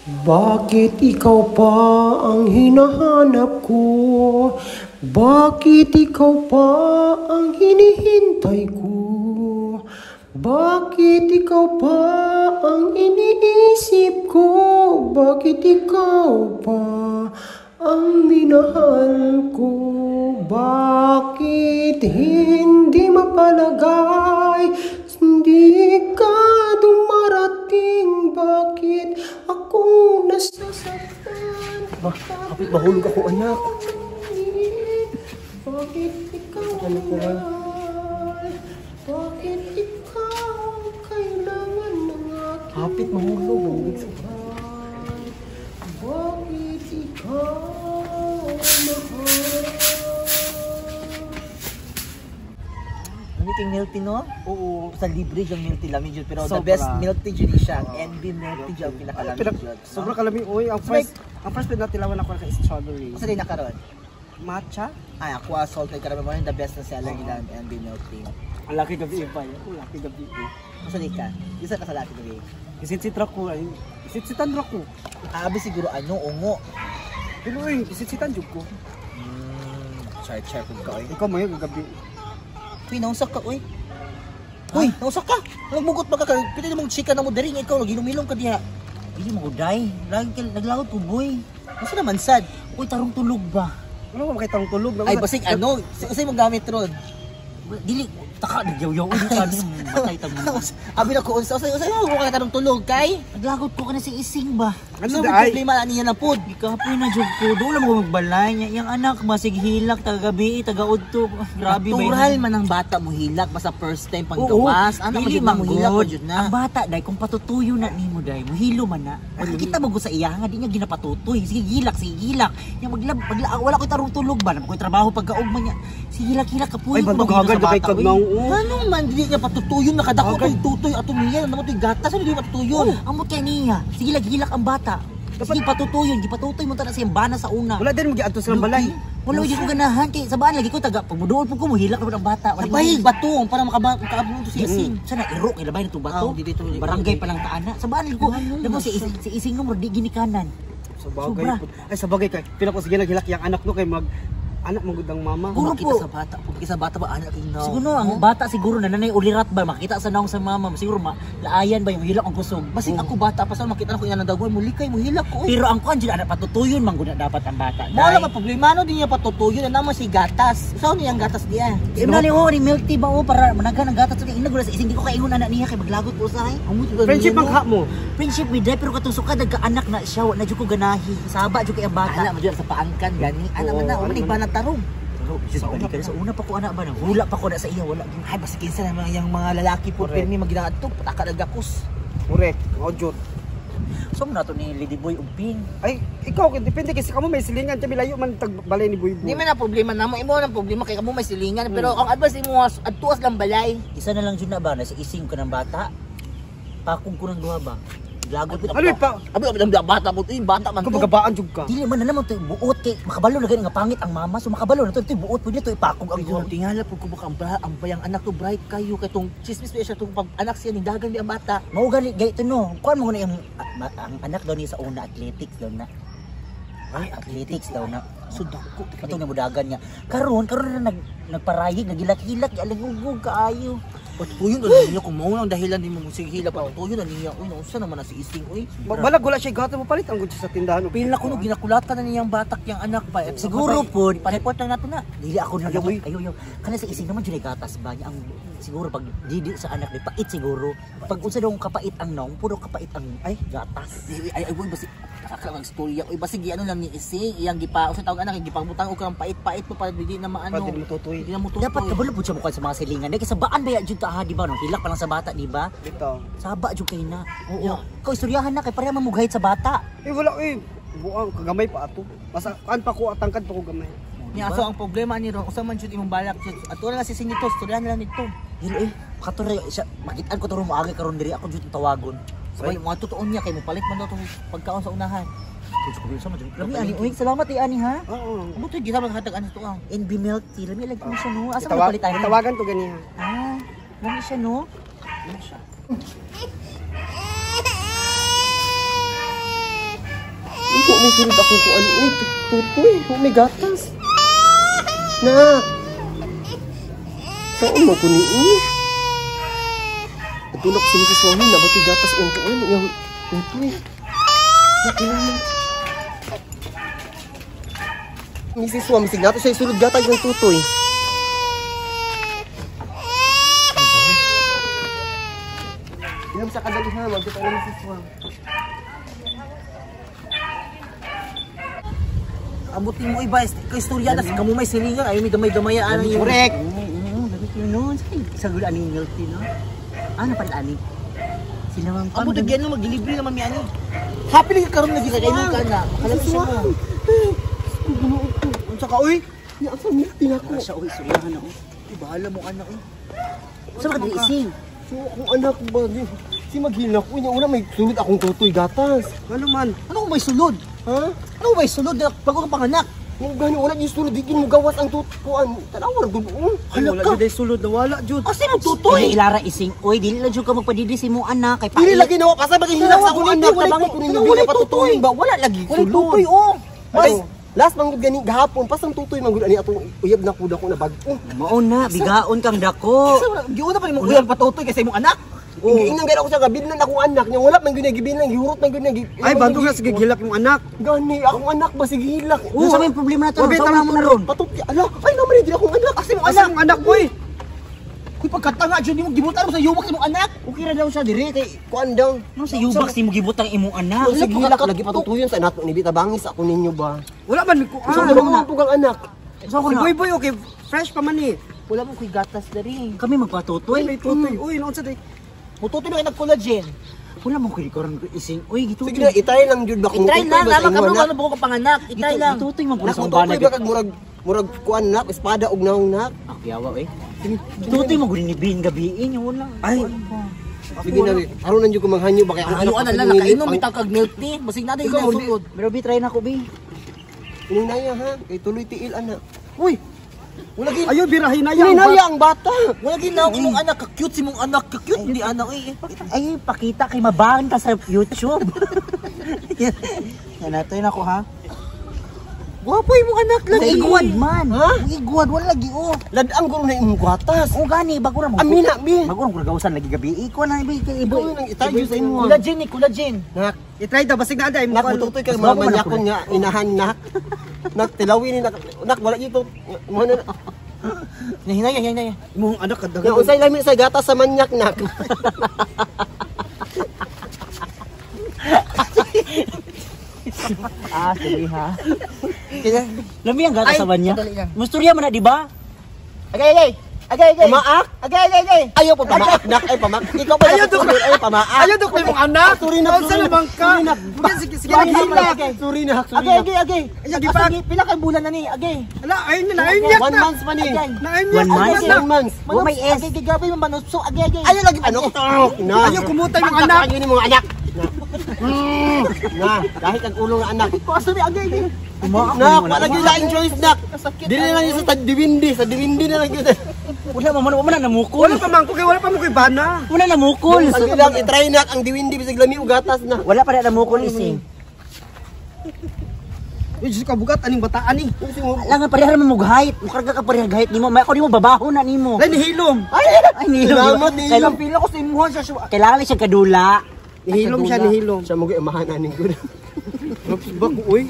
Bakit ikaw pa ang hinahanap ko? Bakit ikaw pa ang hinihintay ko? Bakit ikaw pa ang iniisip ko? Bakit ikaw pa ang minahal ko? Bakit hindi mapalagay? Hindi ka dumarating. Bakit ako nasasaktan? Ba, kapit mahulog ako, anak. Bakit ikaw Ano ko ba? Mahal? Bakit ikaw kailangan ng aking Kapit mahulog, mahulog sa- buhay? Bakit ikaw mahal? Lami king milk tea, no? Oo. Sa libre yung milk tea, lami jud. Pero the Sobra. best milk tea jud siya. Ang NB milk tea jud ang pinakalami Pero, jud. No? sobra kalami. Uy, ang first, ang first pinatilawan ako kay strawberry. Unsa din nakaron? Matcha? Ay, ako salt kay karami mo yung the best na seller nila ang NB milk tea. Ang laki gabi iba. Ang laki gabi eh. Unsa di ka? Isa ka sa laki gabi. Isit-sit ra ko. Ay, isit-sitan ra ko. Abi siguro ano, ungo. Pero uy, isit-sitan jud ko. Char char pud ka oy. Ikaw mo yung gabi. Uy, nausak ka oy. Uy, nausak ka. Nagmugot pa ka kay pili mong chika na mo diri nga ikaw naginumilom ka diha. Dili mo day. Lagi ka naglaot ko, boy. Unsa naman sad? Uy, tarong tulog ba? Wala mo makita ang tulog. Ay basig ano, usay mong gamit ron. Dili taka nagyaw-yaw uy kani matay ta mo. Abi na ko unsa usay usay mo ka tarong tulog kay. Naglagot ko kana si Ising ba? Ano Ano da ay? problema ani niya na pod? Gikapoy na jud ko. Doon mo magbalay niya. Yang anak basig hilak taga gabi, taga udto. Grabe ba? Natural man ang bata mo hilak basta first time panggawas. Anak mo Dili jud na mo hilak man pa jud na. Ang bata day kung patutuyo na nimo day, mohilo man na. Makikita mo sa iya nga di niya ginapatutoy. Sige gilak, sige gilak. Nya maglab magla wala koy tarong tulog ba, na koy trabaho pagkaugma niya. Sige gilak hilak kapuyo Ay, bantog hagad na kay kagnaw. oh. Ano man dili niya patutuyon nakadako Agad. to'y tutoy ato niya namo to'y gatas ano dili patutuyon. Amot kay niya. Sige lang gilak ang bata. Sige patutuyon, gipatutoy mo ta na siyang bana sa una. Wala din magiadto silang balay. Wala jud ko ganahan kay sa baan lagi ko taga pagmuduol pud ko mohilak na pud ang bata. Wala Sabay bato para makaabot si Ising. Sana iro kay labay na itong bato. Ah, di dito, di- Barangay pa lang taana. Sa baan lagi ko. Ano Damo si Ising, si Ising no di ginikanan. Sa bagay. Sobra. Ay, sa bagay kay. Pila ko sige naghilak yang anak no kay mag anak mo gud ang mama. Puro Makita po. sa bata, pagkita sa bata ba anak kay no. Siguro ang bata siguro na nanay ulirat ba makita sa naong sa mama siguro ma laayan ba yung hilak ang kusog. Basig ako bata pa sa makita na ko ina nang mo likay mo hilak ko. oy. Pero ang kuan jud ana patutuyon man gud na dapat ang bata. Mo wala ba problema no di niya patutuyon na naman si gatas. Usaw niya ang gatas diya. Imo ni oh, ni milk tea ba oh para managhan ang gatas sa ina gud sa ising di ko kaingon ana niya kay maglagot ko usahay. Friendship ang ka mo. Friendship with day pero katong sukad nagkaanak na siya wa na jud ko ganahi. Saba jud kay ang bata. Ana mo jud sa paangkan gani. Ana man na Oo, man ana man na tarong. Sa una pa, sa una pa ko ana ba nang hula pa ko na sa iya wala gyud. Ay basta kinsa na mga yang mga lalaki po Correct. pirmi maginaadto pataka nagakos. Correct. Mao jud. So mo na to ni Lady Boy ug Ping. Ay, ikaw depende kasi kamo may silingan kami layo man tag balay ni Boy Boy. Di man na problema namo imo nang problema kay kamo may silingan pero ang advice imo adtuas lang balay. Isa na lang jud na ba na sa ising ko ng bata. Pakong ko ng duha ba. Lagot Ano pa? Abi abi ang bata mo to, bata man Kung to. magabaan jud ka. Dili man na naman to buot kay makabalo na gani nga pangit ang mama so makabalo na to to buot pud to ipakog ang duha. Ang tingala pud ko baka ang bayang anak to bright kayo kay tong chismis pa siya tong pag anak siya ni dagan di ang bata. Mao gani gay to no. Kuan mo na yung ang anak daw niya sa una athletics daw na. Ay, Athletics daw na. So dako Katong namudagan niya. Karon karon na nagparayig nagilak-hilak alingugog kaayo. Patutuyon na niya kung mao ang dahilan nimo mo sige hila patutuyon na niya. Uy, nausa naman na si Ising uy. Balag wala siya gato mo palit ang gud siya sa tindahan. Pila ko no ginakulatan na niyang batak yang anak pa. Eh, Siguro pod Pa-report lang nato na. Dili ako na Ayaw, uy. ayo ayo. Kana sa ising naman jud ay gatas ba niya ang siguro pag didi sa anak ni pait siguro. Pag unsa daw ang kapait ang naong puro kapait ang Ay. gatas. Ay ay, ay uy basi akala mag istorya. Uy basi ano lang ni Ising iyang gipa usa tawag anak gipabutang og kang pait-pait pa para dili na maano. Pwede mo tutoy. Di na mo tutoy. Dapat kabalo pud siya mukha sa mga silingan. Dahil sa baan ba ya jud ta ha, di ba no? Hilak pa lang sa bata, di ba? Bitaw. Saba jud kay na. Oo. Yeah. Ikaw istoryahan na kay pareha man mugahit sa bata. Eh wala eh. Buang kagamay pa ato. Basta kan pa ko atangkad pa ko gamay. Nya so ang problema ni ron usa man jud imong balak. Ato na lang si Ising nito, istoryahan na lang nito. Dili eh. Kato siya makitaan ko to ron moagi karon diri ako jud tawagon. Sabay mga totoo niya kay mo palit man daw tong pagkaon sa unahan. Lami ani uy, salamat eh ani ha. Oo. Amo to gina maghatag ani to ah. NB milk tea, lami lagi mo siya no. Asa man palit ani? Tawagan ko ganiha. Ah, lami siya no. Ano siya? May sunod akong kuan. Uy, tutoy. May gatas. Na. Saan mo ko ni? Natulog si Mrs. Wami na ba ito'y gatas yung kuan? Yung tutoy. Nakilang. Mrs. Wami, signato siya isulod gatas yung tutoy. Inom sa kadali ha, magkita na Mrs. Wami. Abutin mo iba, istorya na kamo may silingan, ayaw may damay-damaya. Correct! Dami kayo nun. Sa gulo, aning milk tea, no? Ano pala, ani? Sila man pa. Abutin yan, maglilibre naman mi, ani. Happy lang karoon lagi ka, kayo ka na. Makalam siya mo. Unsa ka, uy? Asa milk tea na ko? Siya, uy, istoryahan na, uy. Bahala mo, anak, uy. Saan ka ising? So, akong anak ba? Si maghilak ko. Una, may sulod akong tutoy gatas. Ano man? Ano kung may sulod? Ha? Ano may sulod? Bago kang panganak. Yung gano'n, wala yung sulod. Di mo gawas ang tutuan. Tanawa, gudoon. Hala ka. Wala jud sulod na wala jud. Kasi mo tutoy. Ilara ising, uy, dili lang jud ka magpadidi si mo anak. Kay Dili lagi nawa. Kasi maghilak sa akong anak. Wala Wala tutoy. Ba? Wala lagi Wala sulod. tutoy, oh. Ay, last manggod gani gahapon pasang tutoy manggod ani atong uyab na kuda ko na bag-o. Mao na, bigaon kang dako. Giuna pa imong uyab patutoy kaysa imong anak. Giingnan gani ako sa gabilnan akong anak nya wala man gyud gibilnan gihurot man gyud Ay, bantog na sige gilak imong anak. Gani akong anak ba sige hilak. Oo, sa may problema na to. Wabi, Sa mo na ron. Patuti ala, ay naman di akong anak. Asa imong Asa anak? imong anak, uy? Kuy pagkatanga jud nimo gibutan mo sa yubak imong anak. Okay ra daw siya dire kay kuan daw. No sa yubak si mo gibutang imong anak. Sige hilak lagi patutuyon sa nato ni bitabangis ako ninyo ba. Wala man mi kuan. Sa mo pugang anak. Sa ko Si na. Boy Boy, okay, fresh pa man ni. Wala mo kuy gatas diri. Kami magpatutoy. Uy, may tutoy. Uy, noon sa day. Mututoy na kay nag-collagen. Wala mo kay karon ising. Uy, gitutoy. Sige na, itry lang jud ba kung I-try lang, tutoy ba sa lama imo ka bro, anak. ano buko ka panganak. I-try lang. Gitutoy man Nak sa tutoy ba kag murag murag kuan nak espada og naong nak. Ah, kiyawa eh. Gitutoy man gud ni Bin gabiin yung wala. Ay. Sige na, aron lang jud ko manghanyo ba kay akong Ano anak na lang nakainom bitang kag milk tea, basig na day Ikaw, na sulod. Pero bi try na ko bi. Ininaya ha, kay tuloy tiil anak. Uy. Wala gid Ayo birahin na yan. Ininaya ang bata. wala gid na imong anak, ka-cute si mong anak, ka-cute hindi anak eh. Ay, pakita kay mabahan ka sa YouTube. Yan na, try na ko ha. Gwapo imong anak lagi. Iguad man. Ha? Iguad wala lagi oh. Ladang guro na imong gatas. O gani bago ra mo. Amina bi. Bago ra gawsan lagi gabi. Ikaw na bi kay Ikaw ibo. nang itayo sa imo. Collagen ni collagen. Nak, I-try daw basig na day mo nak kuan. mututoy kag Mas bago man mamanyakon nga inahan nak. Nak tilawin ni nak, nak wala dito. Mo na. Hinaya hinaya. Imong anak Na kadagan. unsay lami sa gatas sa manyak nak. Ah, sige ha. Lami ang gatas Ay, sa banya. sandali lang. Musturya man na di ba? Agay agay. Agay agay. Pamaak. Agay agay agay. Ayaw pa pamaak nak ay pamaak. Ikaw pa Ayaw, dok. Ayaw pamaak. Ayo dok imong anak. Sorry na, Unsa sorry na. naman ka? Sorry na. Sige sige sige Sorry na, naghilak. Sorry na, sorry Agay na. agay agay. Ay, di pa. Asa, Pila kay bulan na ni? Agay. Ala, ayun na, ayun yak One na. month pa ni. Agay. Naayun One yak. month? One month. Wa may S. Agay agay grabe man manusok. Agay agay. Ayaw lagi ano? Na. Ayaw kumutay imong anak. Ayaw ni mga anak. Na. Na, dahil kag ulo nga anak. Ko asa ni agay agay. Na, wala gyud laing choice nak. Dili na lang yun sa diwindi, sa diwindi na lang yun. Wala man wala man namukol. Wala pa man ko kay wala pa mo koy bana. Wala namukol. Ang lang i-try nak ang diwindi bisag lami og gatas na. Wala pa na namukol ising. Uy, Diyos ko bugat aning bataan ni. Alangan pareha man mo gahit. Mukarga ka pareha gahit nimo. May ako nimo babaho na nimo. Lay nihilom. Ay nihilom. Salamat, nihilom. Kailangan Pila ko sa imuha siya. kailangan lang siya kadula. Nihilom siya, nihilom. Siya mo amahan aning gud. Bak uy.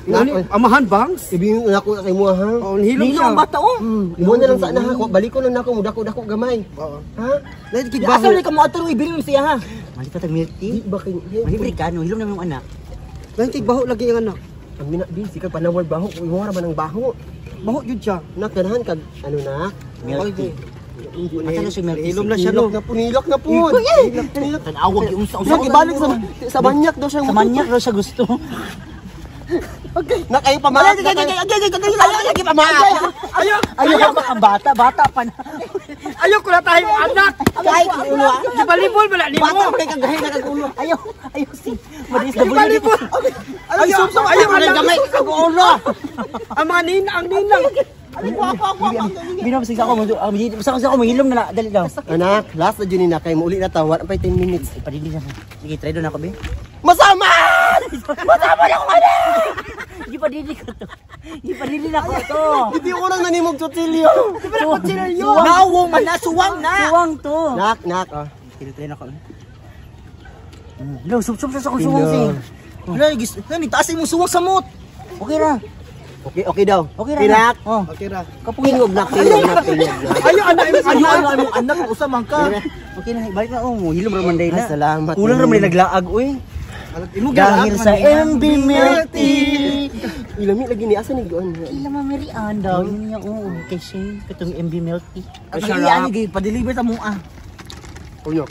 Nani, amahan bangs? Ibig na ako sa imo ha. Oh, nihilom Nihilom siya. ang bata oh. Imo na lang sa ha, balik ko na nako mudako-dako gamay. Oo. Ha? Lay kig Asa baho. ni ka mo ato ibilin siya ha. Malipat ang milk Di tea. ba kay Malibre ka no, hilom na imong anak. Lay kig baho lagi ang anak. Ang mina di sikag panawal baho, imo ra man ang baho. Baho jud siya. Nak ganahan kag ano na? Milk tea. Asa na siya milk tea? Nihilom na siya no. Nilak na po, nilak na po. Nilak. Tanawag yung unsa Nak ibalik sa banyak daw siya. Sa manyak daw siya gusto. Nak ayo pamaak. Agay agay agay agay agay agay agay Pamaak. Ayaw, Ayaw ba ang bata? Bata pa na. ayaw ko na tayo anak. Kahit ang ulo ah. Gibalibol bala nimo. Bata pa kay kagahin na kag ulo. Ayaw, ayaw si. Madis na Gibalibol. Ayaw, ayaw Ayaw anak. gamay kag ulo. Ang mga ninang, ang ninang. Binabasig ako, basta kasi ako mahilom na dali daw. Anak, last na jud ni na kay muuli na ta, wala pa 10 minutes. Ay, padili na. Sige, try doon ako, be. Masama! Masama na akong anak! Gipadili ko to. Gipadili na ko to. Hindi ko lang nanimog kutsilyo. Kutsilyo. Nawong man na, suwang na. Suwang to. Nak, nak. Ah. Tinutry na ko. Lo, sup-sup sa akong suwang sing. Wala, gis, nani taas imong suwang samot. Okay ra. Okay, okay daw. Okay ra. Nak. Oh. Okay ra. Tingog nak, tingog nak, tingog nak. Ayo anak imong Ayo anak. ano imong anak usa man ka. Okay na, ibalik na oh, hilom ra man day Ay, na. salamat. Kulang ra man day naglaag uy. Imo Dahil sa MB Milk Tea. Ilami lagi ni asa ni goon. Kila ma Mary Ann daw, yun niya oo, kay Shane, katong MB Milk Tea. Ang iya ani gay pa-deliver sa mo ah. Unya.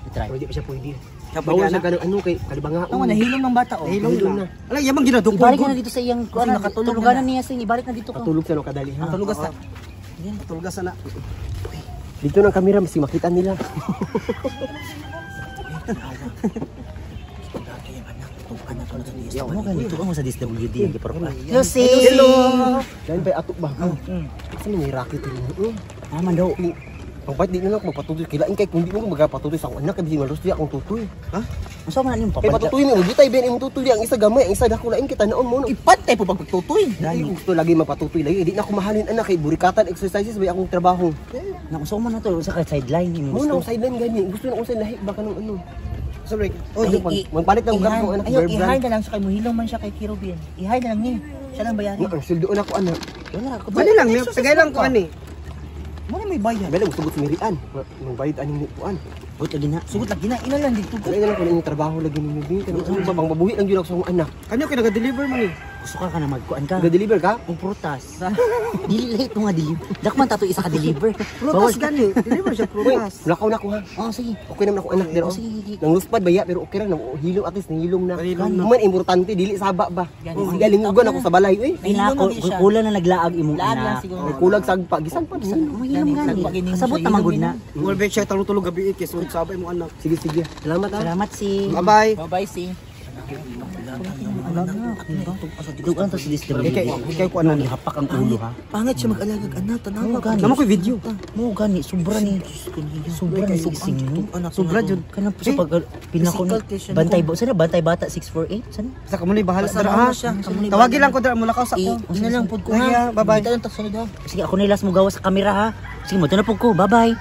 Try. Pwede pa siya pwede. Siya pwede, Bawal anak. sa ganang ano kay kalibanga. Tama na hilom ng bata oh. Nahilom Nahilom na. na. Ala yamang ginadukol. Ibalik na dito sa iyang kuan, nakatulog tulugan na. na niya sing, ibalik na dito ko. Patulog sa no kadali ha. Tulugas ta. Tulgas na. Dito ng kamera mas makita nila. Mo ganito ka mo sa DSWD ang giparoka. Lucy. Hello. Dahil ba ato ba? Sa may racket ni. Tama daw. Ang bait di na lang ako magpatutoy. Kilain kay kung di mo magpatutoy sa akong anak kay bisig malos di akong tutoy. Unsa man nimong Kay papalit? patutoy mo gitay ben imong tutoy di ang isa gamay, ang isa dako lain kita naon mo. Ipantay po pagtutoy. Dali gusto lagi mapatutoy lagi. Di na ako mahalin anak kay burikatan exercises ba akong trabaho. Na unsa man na to sa ka sideline imong Mo gusto. na akong sideline gani. Gusto na akong sideline lahi ba kanang ano. Sorry. Oh, magpalit ng grab ko anak Ayaw, verb i-hire na lang siya kay muhilom man siya kay Kirubin. I-hire na lang niya. Siya lang bayarin. Nga ang sweldoon ako anak. Wala ko. Bali lang, tagay lang ko ani. Mo na may bayad. Bala gusto sa Mirian. Magbayad aning kuan. But lagi na. Sugot lagi na ina lang dito. Wala na lang ko na inyong trabaho lagi ninyo bin. Kanang ano ba bang mabuhi lang jud ako sa akong anak. Kanyo kay naga-deliver man ni. Gusto ka ka na magkuan ka. Ga-deliver ka? Ang prutas. Dili lahi ito nga deliver. Dakman tato isa ka deliver. Prutas gani. Deliver siya Uy, prutas. lakaw na ko ha. Oh, sige. Okay naman ako anak dero. Oh, sige, sige. Nang luspad ba ya pero okay ra nang hilom at least nahilom na. Nahilom na. Man importante dili saba ba. Sige lingugan ako sa balay uy. Ay nako, kulang na naglaag imong Laag lang anak. siguro. May kulag sagpa gisan pa din. Mahilom gani. Kasabot na magud na. Well, bet siya tulog gabi eh, kay sulod sabay mo anak. Sige sige. Salamat ha. Salamat si. Bye-bye. Bye-bye, si. Dugan to si DSWD. Ikay ikay ko ano Ano hapak ang ulo ha. Pangit siya mag-alagag anak, tanawa. Mo gani. Namo ko video. Mo gani sobra ni. Sobra ni sing. Sobra jud. Kanang sa pag pinako bantay ba sana bantay bata 648 sana. Sa kamo ni bahala Basta dara mauna ha. siya, kamo ni Tawagin lang ko dara mulakaw sa ko. Ina lang pud ko Ay, ha. bye-bye. Kita lang ta sunod ha. Sige ako na last mo gawa sa kamera ha. Sige mo na pud ko. Bye bye.